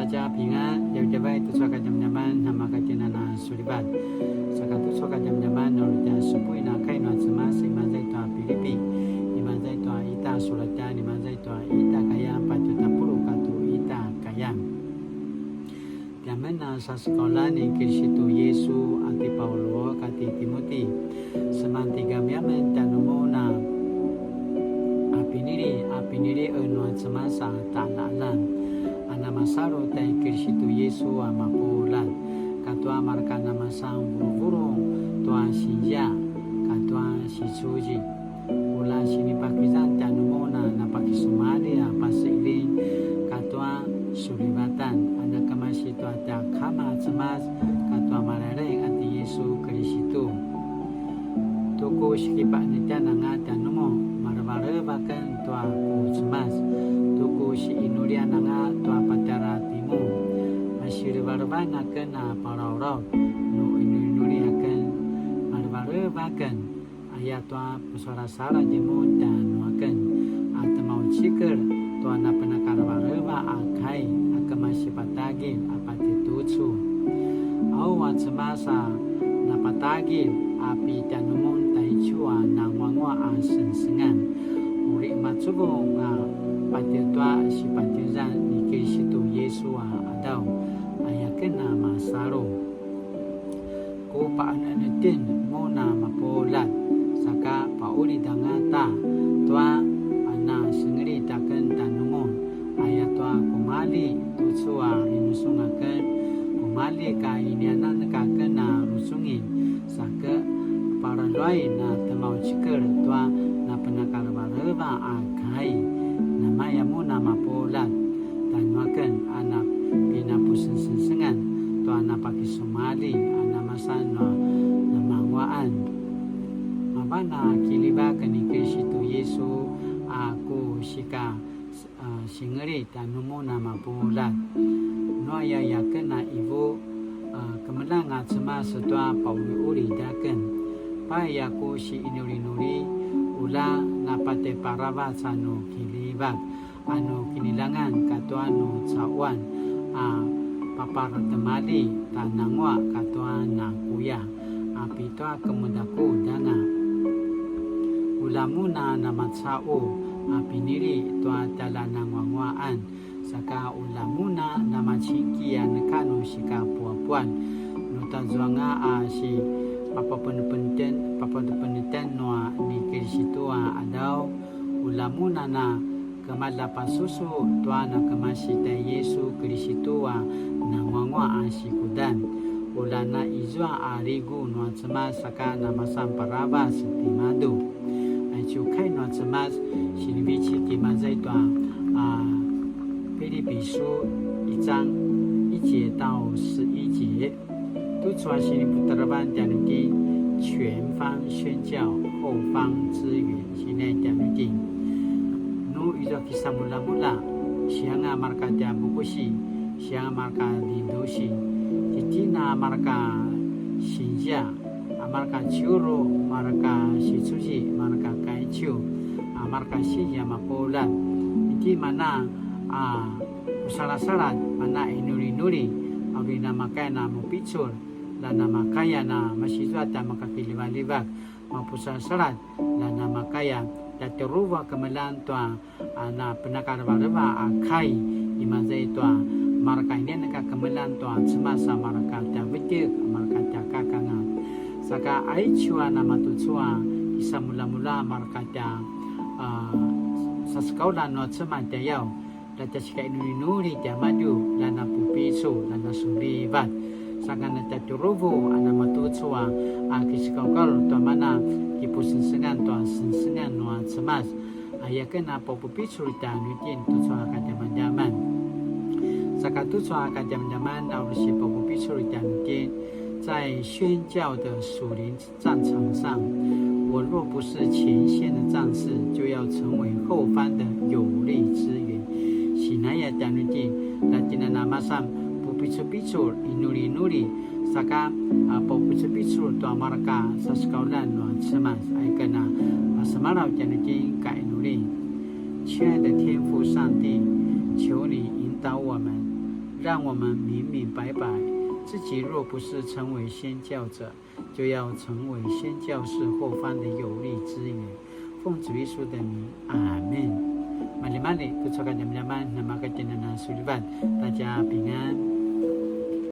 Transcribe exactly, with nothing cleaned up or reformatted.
大家平安, djavadjavai tucu a kadjamadjaman, namakatjinana sulivat. Saka tucu a kadjamadjaman, uri tja supuin a kai nua Cemas, imaza i tua Pilipi, imaza i tua ita sulatjan, imaza i tua ita kayan, patje tapuluq katua ita kayan. Tiamen a sasekauljan ni Kiristu Yisu a ti Paulu kati Timuti. Semantigami amen tjanumun a pinili, a pinili nua Cemas a taqaljaqaljan, a namasalu tai Kiristu Yisu a mapuljat, katua marka namasan vuruvuru tua sinzia, katua sicuzi. Ula sinipakizan tjanumun a napakisumalji a paseqeljing katua sulivatan, a nakemasi tua tja Kama Cemas katua Malailaing a ti Yisu Kiristu. Tu ku sikipaqenetjan anga tjanumun, malevaleva aken tua ku Cemas. Tu ku siqinulian anga tua patjara timun, masilevalevan aken a palalaut nu qinuqinuli aken, malevaleva aken. Ayatua pusalasaladj mun tjanuaken, a temaucikel tua napenakalevaleva a kai, a kemasi patagilj a patitucu. Au a Cemas a napatagilj a pitjanumun taicu a nanguanguaq a sengsengan, uri macuvung a patje tua sipatjuzan ni Kiristu Yisu a qadaw, ayaken a masalu. Ku paqenetjen mun a mapuljat, saka paqulid angata tua a nasengelit aken tjanumun, ayatua kumalji tucu a rinusung aken, kumalji ka inianan ka aken a rusungin, saka palaluain a temaucikel tua napenakalevaleva a kai, namaya mun a mapuljat tjanuaken a napinapusengsengsengan tua napakisumalji a namasan nua namanguaqan. Mavan a kiljivak ni Kiristu Yisu a ku sika, a, singelit tjanumun a mapuljat. Nu aya aken a ivu, a, kemeljang a Cemas tua pauliulid aken. Pai a ku siqinulinuli, ula napatje paravac a nu kiljivak, a nu kineljangan katua nu caquan a paparetimalji tjananguaq katua nakuya a pitua kemudakuda anga. Ula mun a namacaqu a pinili tua tjaljananguanguaqan, saka ula mun a namacingki a neka nu sikapuapuan, nu tazuanga a si papapenepeneten, papapenepeneten nua ni Kiristu a qadaw, ula mun a na kemalja pasusu tua nakemasi tai Yisu Kiristu a nanguanguaq a sikudan. Ula na izua a ligu nua Cemas saka namasan paravac timadju. Aicu kai nua Cemas, sinivecik imaza i tua, a, Pilipi 書一章一節到十一節. Tucu a siniputarevan tjanuitjen, 前方宣教，後方支援, sinai tjanuitjen. Nu izua kisamulamula, sianga marka tja bukusi, sianga marka dindusi, titjen a marka sinzia, a marka ciuru, marka sicuzi, marka kaiciu, a marka sinzia mapuljat. Titjen mana a pusalasaladj, mana inulinuli, a uri namakaya na mupicul, la namakaya na masizua tja makakiljivaljivak, mapusalasaladj, la namakaya tja tjuruvu a kemeljang tua a na penakalevaleva a kai, imaza i tua marka inianan ka kemeljang tua Cemas a marka tja vetjek, marka tja kakanga. Saka aicu a namatucu a kisamulamula marka tja, a, sasekauljan nua Cemas tjayau, la tja sika inulinuli tiamadju, la napupicul, la nasulivat. Saka na tja tjuruvu a namatucu a, a kisikaukaul tua mana kipusengsengan tua sengsengan nua Cemas. Ayaken a papupicul tjanuitjen tucu a kadjamadjaman. Saka tucu a kadjamadjaman a uri sipapupicul tjanuitjen, 在宣教的属灵战场上，我若不是前线的战士，就要成为后方的有力支援。Sinaya tjanuitjen, la tjen a namasan pupicupicul, inulinuli, saka, a, papupicupicul tua marka sasekauljan nua Cemas, ayaken a, a, semalaw tjanuitjen ka inuli. 亲爱的天父上帝，求你引导我们，讓我們明明白白，自己若不是成為宣教者，就要成為宣教士後方的有力支援。奉主耶穌的名，阿們。Maljimalji, tucu a kadjamadjaman, namaka tjinana sulivan, 大家平安。